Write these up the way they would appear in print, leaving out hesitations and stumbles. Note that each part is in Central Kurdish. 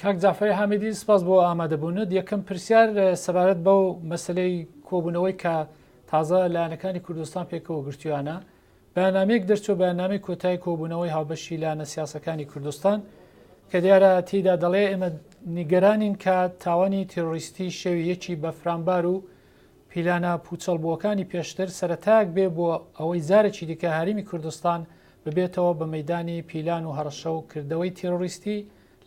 کاک جەعفەری حامیدی سپاس بۆ ئامادەبوونت. یەکەم پرسیار سەبارەت بەو مەسلەی کۆبوونەوەی کە تازە لایەنەکانی کوردستان پێکەوە گرتویانە بەیاننامەیەک دەرچوو بەیاننامەی کۆتای کۆبوونەوەی هاوبەشی لایەنە سیاسەکانی کوردستان کە دیارە تێیدا دەڵێ ئێمە نیگەرانین کە تاوانی تێرۆریستی شەوی یەکی بەفرانبار و پیلانە پوچەڵبووەکانی پێشتر سەرەتایەک بێ بۆ ئەوەی جارێکی دیکە هەرێمی کوردستان ببێتەوە بە مەیدانی پیلان و هەڕەشە و کردەوەی تێرۆریستی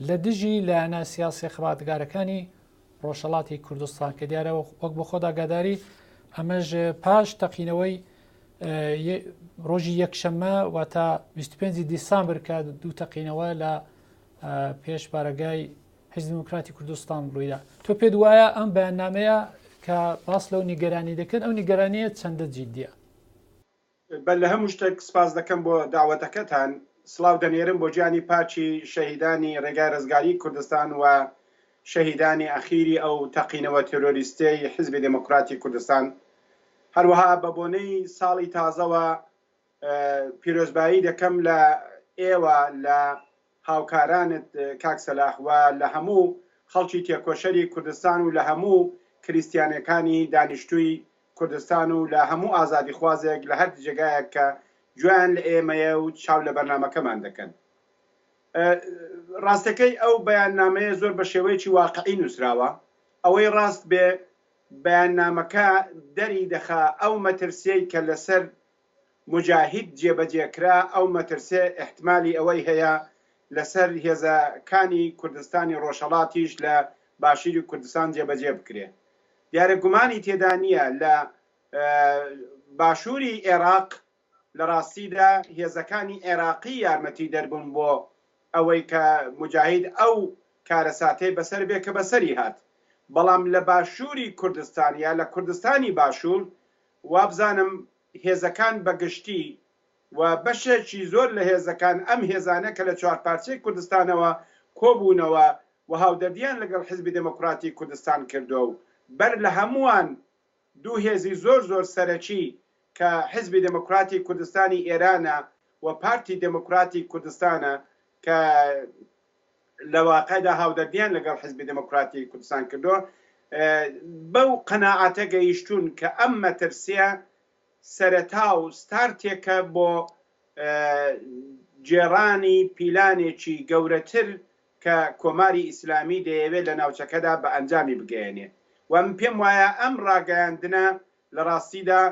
لە دژی لایەنە سیاسیە خەباتگارەکانی ڕۆژهەڵاتی کوردستان کە دیارە وەک بۆ خۆت ئاگاداری ئەمەش پاش تەقینەوەی ڕۆژی یەکشەممە واتە 25 دیسامبر کە دوو تەقینەوە لە پێش بارەگای حیزبی دیموکراتی کوردستان ڕوویدا تۆ پێت وایە ئەم بەیاننامەیە کە باس لەو نیگەرانی دەکەن ئەو نیگەرانیە چەندە جیدیە؟ بەر لە هەموو شتێک سپاس دەکەم بۆ داوەتەکەتان، سڵاو دەنێرم بۆ گیانی پاکی شەهیدانی ڕێگای ڕزگاریی کوردستان و شەهیدانی ئەخیری ئەو تەقینەوە تێرۆریستیەی حیزبی دێموکراتی کوردستان. هەروەها بە بۆنەی ساڵی تازەوە پیرۆزبایی دەکەم لە ئێوە، لە هاوکارانت کاک سەلاح و لە هەموو خەڵکی تێکۆشەری کوردستان و لە هەموو کریستیانەکانی دانیشتووی کوردستان و لە هەموو ئازادیخوازێک لە هەر جێگایەک کە گوێیان لە ئێمەیە و چاو لە بەرنامەکەمان دەکەن. ڕاستەکەی ئەو بەیاننامەیە زۆر بە شێوەیەکی واقعی نووسراوە. ئەوەی ڕاست بێ بەیاننامەکە دەری دەخا ئەو مەترسیەی کە لەسەر موجاهید جێبەجێ کرا ئەو مەترسێ ئیحتمالی ئەوەی هەیە لەسەر هێزەکانی کوردستانی ڕۆژهەڵاتیش لە باشوری کوردستان جێبەجێ بکرێ. دیارە گومانی تێدا نییە لە باشووری ئێراق لە ڕاستیدا هێزەکانی عێراقی یارمەتیدەر بوون بۆ ئەوەی کە موجاهید ئەو کارەساتەی بەسەر بێ کە بەسەری هات، بەڵام لە باشووری کوردستان یا لە کوردستانی باشوور وابزانم هێزەکان بە گشتی و بەشێکی زۆر لە هێزەکان ئەم هێزانە کە لە چوارپارچەی کوردستانەوە کۆبوونەوە و هاودەردییان لەگەڵ حیزبی دێموکڕاتی کوردستان کردووە و بەر لە هەمووان دوو هێزی زۆر زۆر سەرەکی کە حیزبی دێموکڕاتی کوردستانی ئێرانە و پارتی دێموکڕاتی کوردستانە کە لە واقعدا هاودەردییان لەگەڵ حیزبی دێموکڕاتی کوردستان کردووە بەو قەناعەتە گەیشتوون کە ئەم مەترسییە سەرەتا و ستارتێکە بۆ گێڕانی پیلانێکی گەورەتر کە کۆماری ئیسلامی دەیەوێت لە ناوچەکەدا بە ئەنجامی بگەیەنێ و من پێم وایە ئەم ڕاگەیاندنە لە ڕاستیدا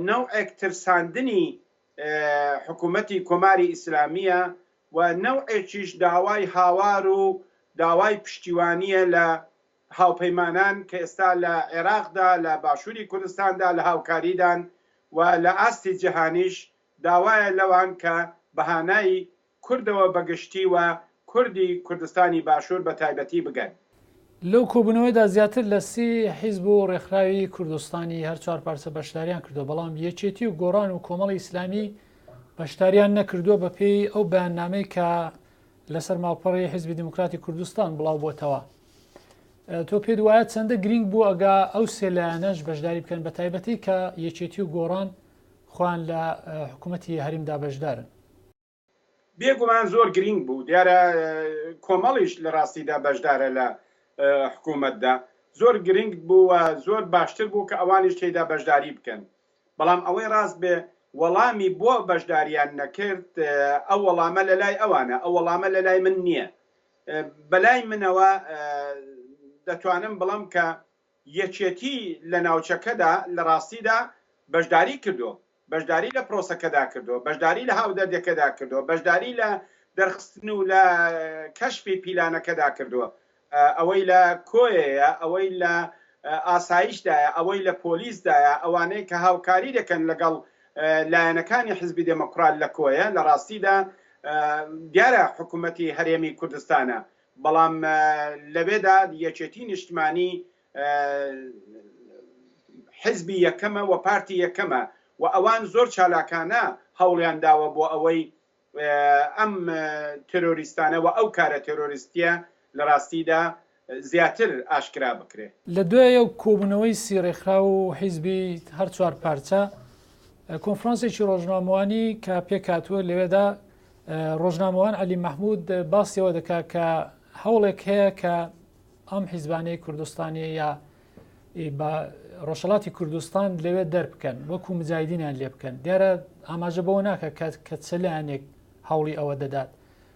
نەوعێک ترساندنی حکوومەتی کۆماری ئیسلامییە و نەوعێکیش داوای هاوار و داوای پشتیوانییە لە هاوپەیمانان کە ئێستا لە عێراقدا لە باشووری کوردستاندا لە هاوکاریدان و لە ئاستی جیهانیش داوایە لەوان کە بە هانای کوردەوە بە گشتی و کوردی کوردستانی باشوور بە تایبەتی بگەن. لەو کۆبوونەوەیدا زیاتر لە سی حیزب و ڕێکخراوی کوردستانی هەر چوارپارچە بەشداریان کردووە، بەڵام یەکێتی و گۆڕان و کۆمەڵی ئیسلامی بەشداریان نەکردووە بەپێی ئەو بەیاننامەی کە لەسەر ماڵپەڕی حیزبی دیموکراتی کوردستان بڵاو بۆتەوە. تۆ پێت وایە چەندە گرینگ بوو ئەگا ئەو سێ لایەنەش بەشداری بکەن بە تایبەتی کە یەکێتی و گۆڕان خۆیان لە حکوومەتی هەریمدا بەشدارن؟ بێگومان زۆر گرینگ بوو، دیارە کۆمەڵیش لە ڕاستیدا بەشدارە لە حکوومەتدا، زۆر گرینگ بوو و زۆر باشتر بوو کە ئەوانیش تێیدا بەشداری بکەن. بەڵام ئەوەی ڕاست بێ وەڵامی بۆ بەشداریان نەکرد، ئەو وەڵامە لە لای ئەوانە، ئەو وەڵامە لە لای من نییە. بەلای منەوە دەتوانم بڵێم کە یەکێتی لە ناوچەکەدا لە ڕاستیدا بەشداری کردووە، بەشداری لە پرۆسەکەدا کردووە، بەشداری لە هاودەردیەکەدا کردووە، بەشداری لە دەرخستن و لە کەشفی پیلانەکەدا کردووە. ئەوەی لە کۆیەیە، ئەوەی لە ئاسایشدایە، ئەوەی لە پۆلیسدایە، ئەوانەی کە هاوکاری دەکەن لەگەڵ لایەنەکانی حزبی دێموکرات لە کۆیە، لە ڕاستیدا دیارە حکوومەتی هەرێمی کوردستانە، بەڵام لەوێدا یەکێتی نیشتمانی حزبی یەکەمە و پارتی یەکەمە و ئەوان زۆر چالاکانە هەوڵیان داوە بۆ ئەوەی ئەم تێرۆریستانە و ئەو کارە تێرۆریستییە لە ڕاستیدا زیاتر ئاشکرا بکرێ. لە دوای کۆبوونەوەی سی ڕێکخراو و حیزبی هەر چوارپارچە، کۆنفرانسێکی ڕۆژنامەوانی کە پێکهاتووە لەوێدا ڕۆژنامەوان عەلی مەحمود باسی ئەوە دەکات کە هەوڵێک هەیە کە ئەم حیزبانەی کوردستانی یا بە ڕۆژهڵاتی کوردستان لەوێ دەربکەن وەکو مجاهدینیان لێ بکەن دیارە ئاماژە بەوە ناکە کە کە چ لایەنێک هەوڵی ئەوە دەدات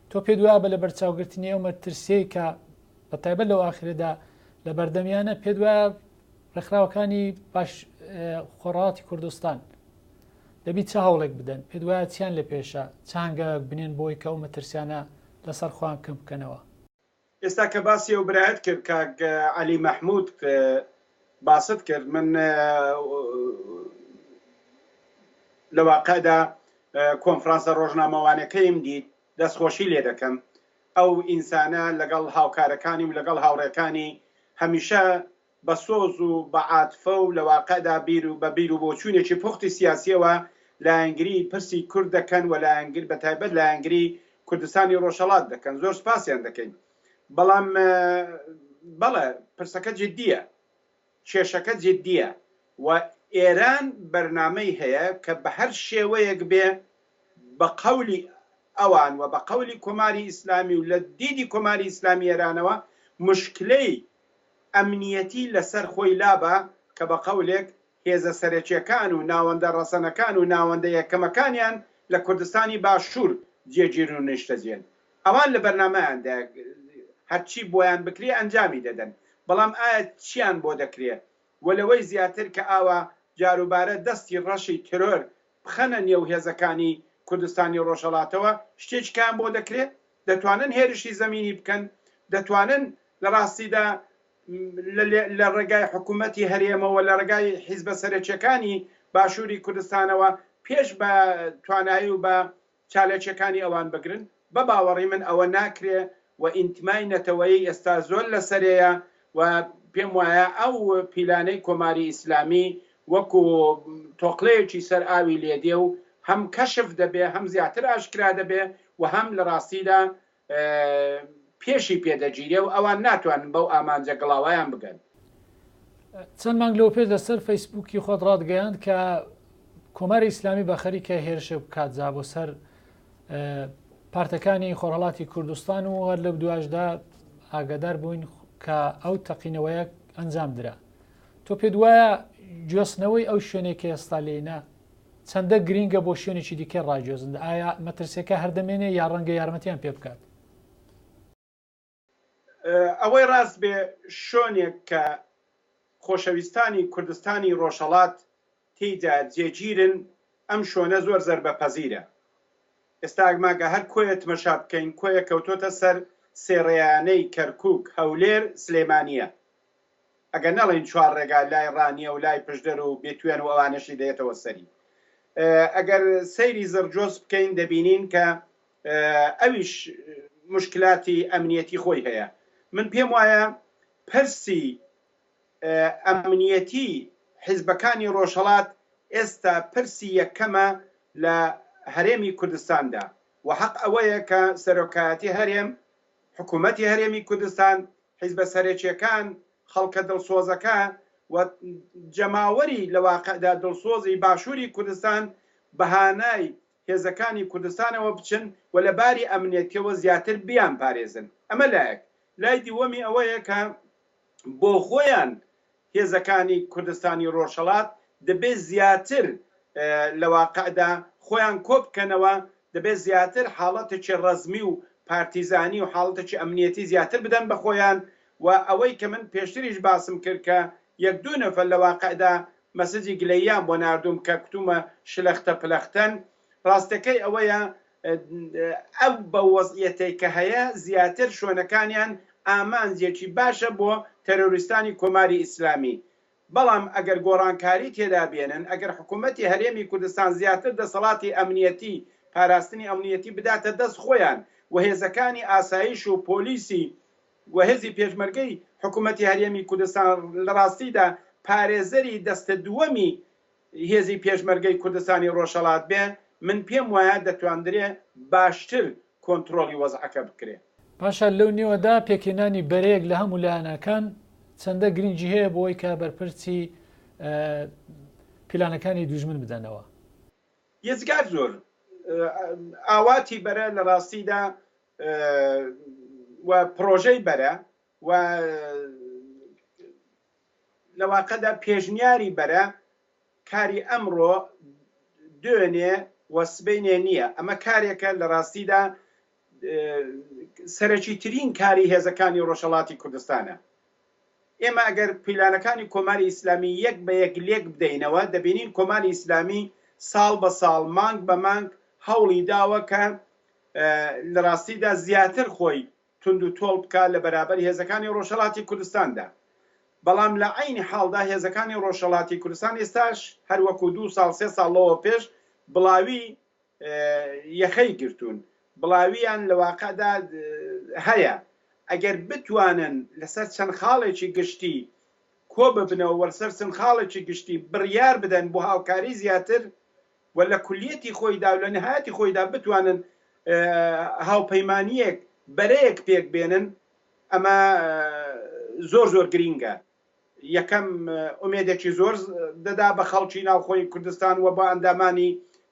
تۆ پێ دوایە بە لە بەرچاوگرتنی ئەو مەترسیەی کە بە تایبەت لەو ئاخرەدا لە بەردەمیانە پێ دوایە ڕێکخراوەکانی باش خۆڕاتی کوردستان دەبی چه هەوڵێک بدەن پێ دوایە چیان لە پێشە چ هەنگاوێک بنێن بۆی کە ئەو مەترسیانە لەسەر خۆیان کەم بکەنەوە؟ ئێستا کە باسی ئەو برایەت کرد کاک عەلی مەحمود باست کرد من لە واقعدا کۆنفرانسە ڕۆژنامەوانەکەیم دیت دەستخۆشی لێ دەکەم ئەو ئینسانە لەگەڵ هاوکارەکانی و لەگەڵ هاوڕێکانی هەمیشە بە سۆز و بە عاتفە و لە واقعدا بیر و بە بیر و بۆچوونێکی پوختی سیاسییەوە لایەنگریی پرسی کورد دەکەن و لایەنگر بە تایبەت لایەنگری کوردستانی ڕۆژهەڵات دەکەن. زۆر سپاسیان دەکەین. بەڵام بەڵێ پرسەکە جیددییە. کێشەکە جیددییە و ئێران بەرنامەی هەیە کە بە هەر شێوەیەک بێ بە قەولی ئەوان و بە قەولی کۆماری ئیسلامی و لە دیدی کۆماری ئیسلامی ئێرانەوە موشکلەی ئەمنیەتی لەسەر خۆی لابا کە بە قەولێک هێزە سەرەکیەکان و ناوەندە ڕەسەنەکان و ناوەندە یەکەمەکانیان لە کوردستانی باشوور جێگیرن و نیشتەجێن. ئەوان لە بەرنامەیاندایە هەرچی بۆیان بکرێ ئەنجامی دەدەن. بەڵام ئایا چیان بۆ دەکرێ و لەوەی زیاتر کە ئاوا جاروبارە دەستی ڕەشی ترۆر بخەنە نێو هێزەکانی کوردستانی ڕۆژهەڵاتەوە شتێکیان بۆ دەکرێ؟ دەتوانن هێرشی زەمینی بکەن؟ دەتوانن لە ڕاستیدا لە ڕێگای حکوومەتی هەرێمەوە، لە ڕێگای حیزبە سەرەکیەکانی باشووری کوردستانەوە پێش بە توانایی و بە چاالکیەکانی ئەوان بگرن؟ بە باوەڕی من ئەوە ناکرێ و ئینتمای نەتەوەیی ئێستا زۆر لە سەرێیە و پێم وایە ئەو پیلانەی کۆماری ئیسلامی وەکوو تۆقلەیەکی سەر ئاوی لێدێ و هەم کەشف دەبێ، هەم زیاتر ئاشکرا دەبێ و هەم لە ڕاستیدا پێشی پێ دەگیرێ و ئەوان ناتوانن بەو ئامانجە گڵاوەیان بگەن. چەند مانگ لەوەپێش لەسەر فەیسبووکی خۆت ڕاتگەیاند کە کۆماری ئیسلامی بە خەریکە هێرشێک بکات جا بۆ سەر پارتەکانی خۆرهەڵاتی کوردستان و هەر لەو دواشدا ئاگادار بووین کە ئەو تەقینەوەیە ئەنجام درا. تۆ پێت وایە گوێستنەوەی ئەو شوێنێک کە ئێستا لێینە چەندە گرینگە بۆ شوێنێکی دیکەی ڕاگوێزن؟ ئایا مەترسیەکە هەر دەمێنێ یا ڕەنگە یارمەتیان پێ بکات؟ ئەوەی ڕاست بێ شۆنێک کە خۆشەویستانی کوردستانی ڕۆژهەڵات تێیدا جێگیرن ئەم شۆنە زۆر زەربە پەزیرە. ئێستا ماگە هەر کۆیە تمەشا بکەین کۆیە کەوتۆتە سەر سێڕێیانەی کەرکوک، هەولێر، سلێمانیە. ئەگەر نەڵێین چوارڕێگا لای ڕانیە و لای پشدەر و بێتوێن و ئەوانەشی دەێتەوە سەری. ئەگەر سەیری زڕجۆز بکەین دەبینین کە ئەویش مشکلاتی ئەمنیەتی خۆی هەیە. من پێم وایە پرسی ئەمنیەتی حیزبەکانی ڕۆژهەڵات ئێستا پرسی یەکەمە لە هەرێمی کوردستاندا و حەق ئەوەیە کە سەرۆکایەتی هەرێم، حکوومەتی هەرێمی کوردستان، حیزبە سەرەکیەکان، خەڵکە دڵسۆزەکە و جەماوەری لە واقعدا دڵسۆزی باشووری کوردستان بە هانای هێزەکانی کوردستانەوە بچن و لە باری ئەمنیەتیەوە زیاتر بیانپارێزن. ئەمە لایەک. لای دووەمی ئەوەیە کە بۆ خۆیان هێزەکانی کوردستانی ڕۆژهەڵات دەبێ زیاتر لە واقعدا خۆیان کۆ بکەنەوە، دەبێ زیاتر حاڵەتێکی ڕەزمی و پارتیزانی و حاڵەتێکی ئەمنیەتی زیاتر بدەن بە خۆیان و ئەوەی کە من پێشتریش باسم کرد کە یەک دوو نەفەر لە واقعدا مەسجی گلەییان بۆ ناردووم کە کوتومە شلەختە پلەختەن ڕاستەکەی ئەوەیە ئەو بەو وەزعیەتەی کە هەیە زیاتر شوێنەکانیان ئامانجێکی باشە بۆ تێرۆریستانی کۆماری ئیسلامی بەڵام ئەگەر گۆڕانکاری تێدا بێنن ئەگەر حکوومەتی هەرێمی کوردستان زیاتر دەسەڵاتی ئەمنیەتی پاراستنی ئەمنیەتی بداتە دەست خۆیان و هێزەکانی ئاسایش و پۆلیسی و هێزی پێشمەرگەی حکوومەتی هەرێمی کوردستان لە ڕاستیدا پارێزەری دەستە دووەمی هێزی پێشمەرگەی کوردستانی ڕۆژهەڵات بێ، من پێم وایە دەتواندرێ باشتر کۆنترۆڵی وەزعەکە بکرێ. پاشان لەو نێوەدا پێکهێنانی بەرەیەک لە هەموو لایەنەکان چەندە گرنگی هەیە بۆ ئەوەی کە بەرپەرچی پیلانەکانی دوژمن بدەنەوە؟ یەجگار زۆر ئاواتی بەرە لە ڕاستیدا. و پڕۆژەی بەرە و لە واقعدا پێشنیاری بەرە کاری ئەمڕۆ، دوێنێ و سبەینێ نییە، ئەمە کارێکە لە ڕاستیدا سەرەکی ترین کاری هێزەکانی ڕۆژهەڵاتی کوردستانە. ئێمە ئەگەر پیلانەکانی کۆماری ئیسلامی یەک بە یەک لێک بدەینەوە دەبینین کۆماری ئیسلامی ساڵ بە ساڵ، مانگ بە مانگ هەوڵی داوە کە لە ڕاستیدا زیاتر خۆی توند و تۆڵ بکا لە بەرابەر هێزەکانی ڕۆژهەڵاتی کوردستاندا. بەڵام لە عەینی حاڵدا هێزەکانی ڕۆژهەڵاتی کوردستان ئێستاش هەر وەکوو دوو ساڵ سێ ساڵ لەوە پێش بڵاوی یەخەی گرتوون. بڵاوییان لە واقعدا هەیە. ئەگەر بتوانن لەسەر چەند خاڵێکی گشتی کۆ ببنەوە و لەسەر چەند خاڵێکی گشتی بڕیار بدەن بۆ هاوکاری زیاتر و لە کولیەتی خۆیدا و لە نهایەتی خۆیدا بتوانن هاوپەیمانییەک، بەرەیەک پێک بێنن، ئەمە زۆر زۆر گرینگە. یەکەم ئومێدێکی زۆر دەدا بە خەڵکی ناوخۆی کوردستان و بە ئەندامانی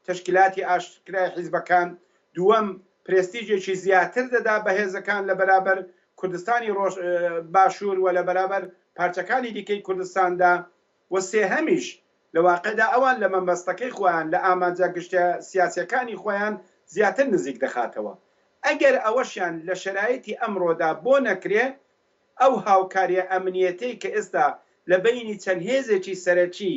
تەشکیلاتی ئاشکرای حیزبەکان. دووەم پرێستیجێکی زیاتر دەدا بە هێزەکان لە بەرابەر کوردستانی ڕۆژ باشوور و لە بەرابەر پارچەکانی دیکەی کوردستاندا و سێهەمیش لە واقعدا ئەوان لە مەبەستەکەی خۆیان، لە ئامانجە گشتە سیاسیەکانی خۆیان زیاتر نزیک دەخاتەوە. ئەگەر ئەوەشیان لە شەرایتی ئەمڕۆدا بۆ نەکرێ، ئەو هاوکاریە ئەمنیەتەی کە ئێستا لە بەینی چەند هێزێکی سەرەکی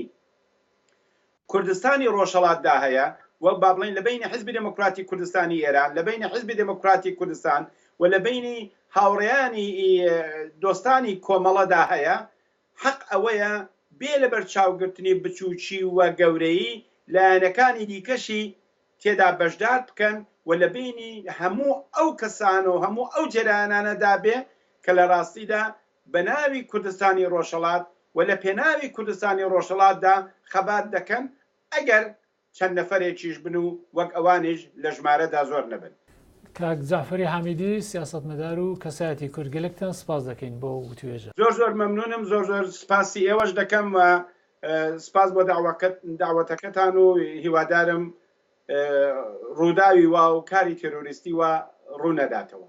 کوردستانی ڕۆژهەڵاتدا هەیە و با بڵێین لە بەینی حیزبی دێموکراتی کوردستانی ئێران، لە بەینی حیزبی دێموکراتی کوردستان و لە بەینی هاوڕێیانی دۆستانی کۆمەڵەدا هەیە، حەق ئەوەیە بێ لەبەرچاوگرتنی بچووکی و گەورەیی لایەنەکانی دیکەشی تێدا بەشدار بکەن و لە بەینی هەموو ئەو کەسانە و هەموو ئەو جەرەیانانەدا بێ کە لە ڕاستیدا بە ناوی کوردستانی ڕۆژهەڵات و لە پێناوی کوردستانی ڕۆژهەڵاتدا خەبات دەکەن ئەگەر چەند نەفەرێکیش بن و وەک ئەوانیش لە ژمارەدا زۆر نەبن. کاک جەعفەری حامیدی سیاسەتمەدار و کەسایەتی کورد گەلەکتان سپاس دەکەین بۆ وتوێژە. زۆر زۆر مەمنونم زۆر زۆر سپاسی ئێوەش دەکەم و سپاس بۆ دەعوەتەکەتان و هیوادارم ڕووداوی وا و کاری تێرۆریستی وا ڕوو نەداتەوە.